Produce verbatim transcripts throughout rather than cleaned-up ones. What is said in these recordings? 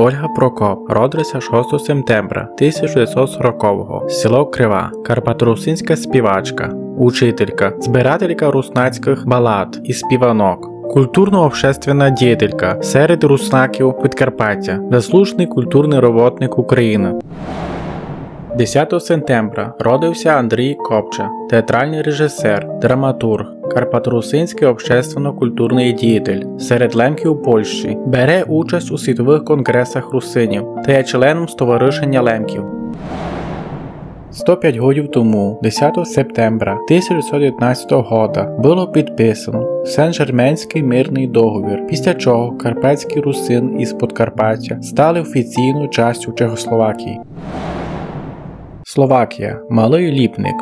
Ольга Прокоп, родила ся шостого септембра тисяча девятьсот сорокового, село Крива, карпаторусинська співачка, учителька, збирателька руснацькых балад і співанок, културно-общественна діятелька серед руснаків Підкарпатя, заслуженый културный роботник Україны. Десятого септембра родив ся Андрій Копча, театралный режисер, драматург, карпаторусинськый общественно-културный діятель, серед лемків Польщі, бере участь у світовых конґресах русинів та є членом Стоваришеня лемків. Сто пять годів тому, десятого септембра тисяча девятьсот девятнадцятого года, было підписано Сен-Жерменськый мирный договір, після чого карпатські русины із Подкарпатя стали офіційною частю Чехословакії. Словакія, Малый Ліпник.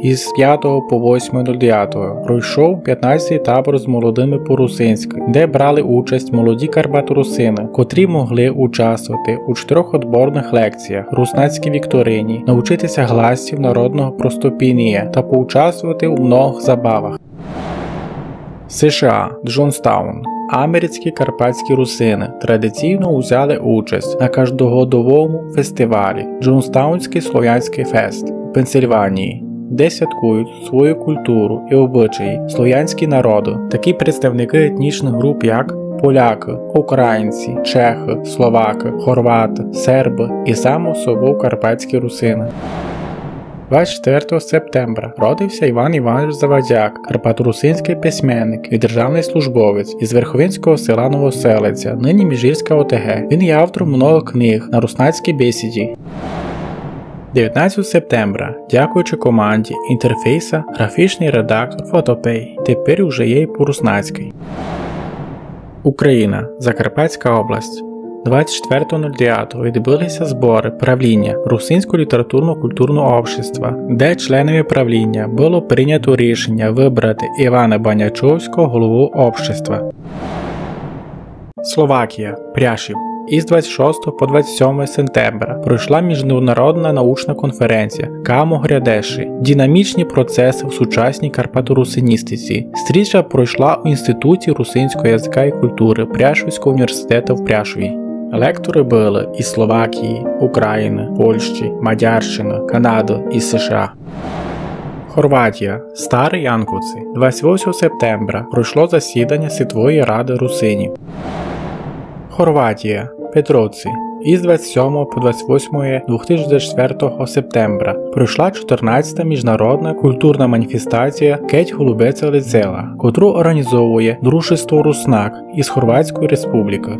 Із пятого по восьме нуль девятого пройшов пятнадцятый табор з молодыми по-русинськы, де брали участь молоді карпаторусины, котрі могли участвовати у чотирьох отборных лекціях, руснацькій вікторині, научити ся гласів народного простопінія та поучаствовати у многых забавах. США, Джонстаун. Америцькі карпатські русины традиційно узяли участь на каждогодовому фестивалі Джонстаунськый словянськый фест у Пенсильванії, де святкують свою културу і обычаї словянські народы. Такі представникы етнічных груп, як полякы, українці, чехы, словакы, хорваты, сербы і, само собою, карпатські русины. Двадцять четвертого септембра родив ся Іван Іванович Завадяк, карпаторусинськый письменник і державный службовець із верховинського села Новоселиця, нині Міжгірська ОТГ. Він є автором многых книг на руснацькій бесіді. Девятнадцятого септембра, дякуючи команді інтерфейса, графічный редактор Фотопей тепер уже є й по-руснацькы. Україна, Закарпатська область. Двадцять четвертого нуль девятого відбыли ся зборы правліня Русинського літературно-културного общества, де членами правліня было прийнято рішеня выбрати Івана Банячовського голову общества. Словакія, Пряшів. Із двадцять шостого по двадцять сьоме септембра пройшла міжнародна научна конференція Камо грядеші. Динамічні процесы в сучасній карпаторусиністиці. Стріча пройшла у Інституті русинського языка і културы Пряшівського університету в Пряшові. Лекторы были із Словакії, Україны, Польщі, Мадярщины, Канады і США. Хорватія, Старі Янковці. Двадцять восьмого септембра пройшло засіданя Світової рады русинів. Хорватія, Петровці. Із двадцять сьомого по двадцять восьме двох тисяч двадцять четвертого септембра пройшла чотирнадцята міжнародна културна маніфестація Кедь голубица летела, котру організовує Дружество Руснак із Хорватської Республікы.